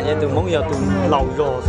Tus Hmoob yog tus laus zog.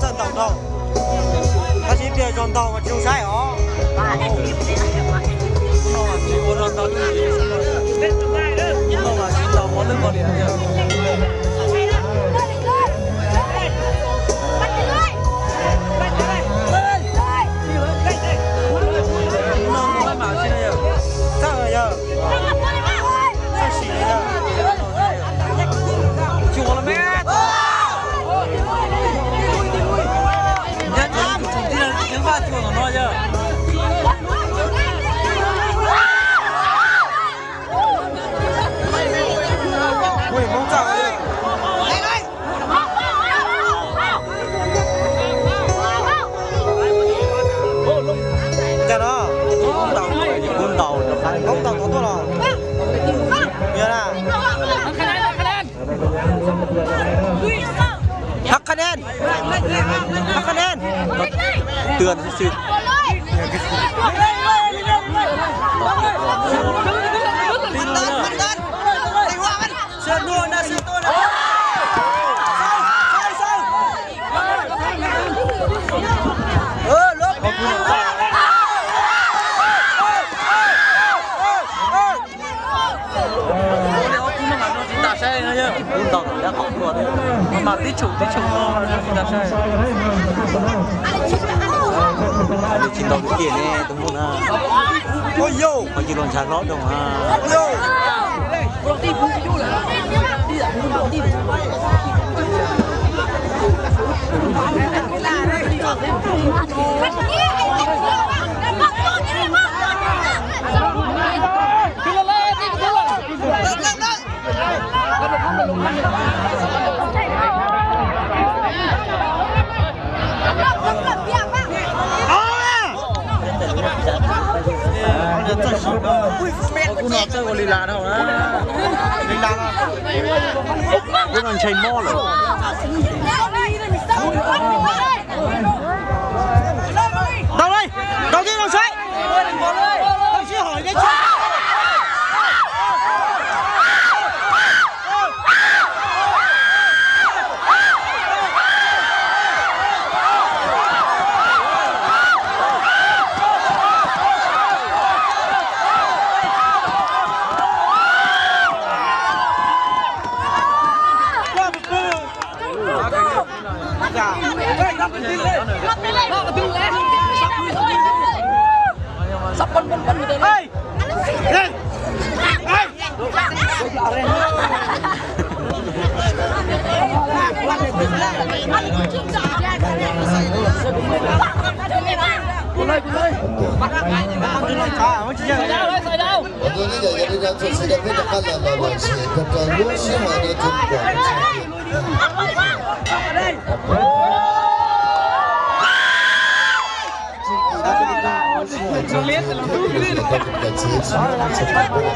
Txawj ntaus dhau, tab sis ib pliag zog ntaus mas tsis zoo saib os. Tsis ua zog ntaus, tsis ntaus qhov lwb qhov liam. Txawj yawg, txawj sim yawg. Cuag los me. Yog tus tsis tau tus no yog. Ui, Hmoob txawj. Cas no? Kub ntaus, kub ntaus tuaj los. Yog na. Hab qha nen, hab qha nen. Tươn xwb xwb. Mas tib tshum tib tshum no tsis tas sai. Tsis ntaus kiag ne tus Hmoob na. Qhov cia los ntshav hlob doog na. Kuv no txawj ua li las dhau na. Li las no. Kuv no ntshai mob lawm. Ntaus li, ntaus li, ntaus saib. Sib hom li tshaj. Ua ntej no yog li no txog txiv deev peb rov qab los los lawm ces rau rau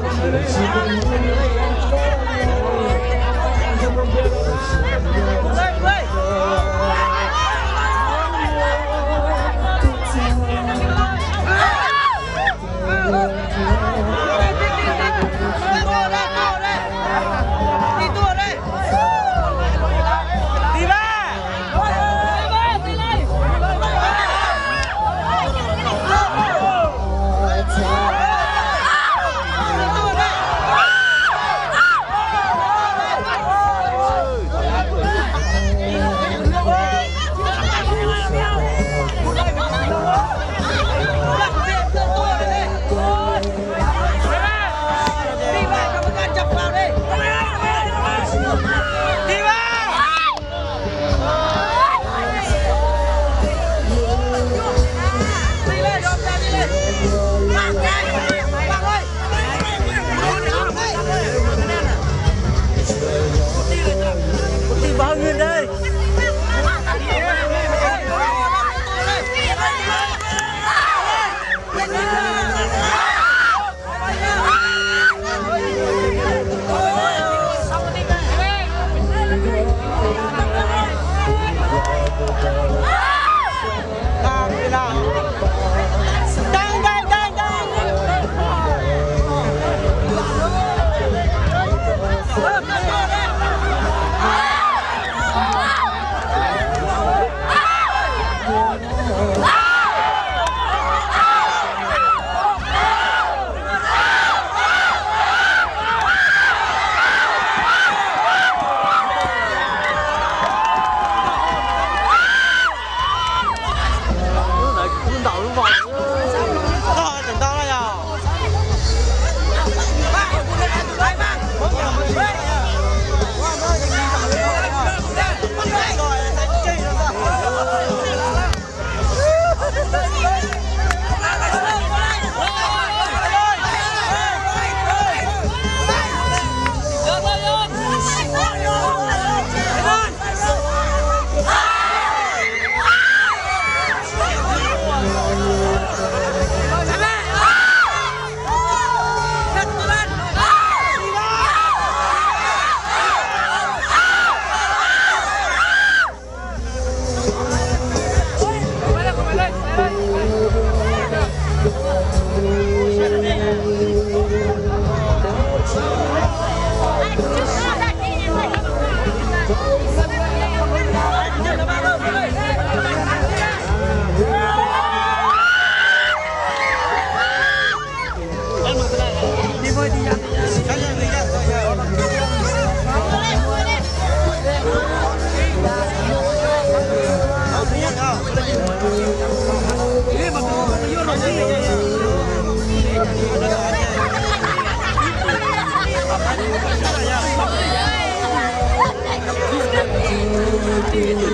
lub sij hawm no tus kuam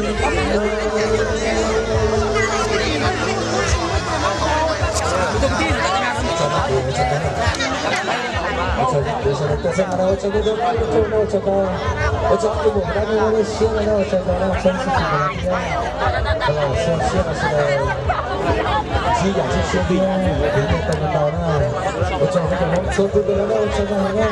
Ua tsaug txhua tus na, ua tsaug na.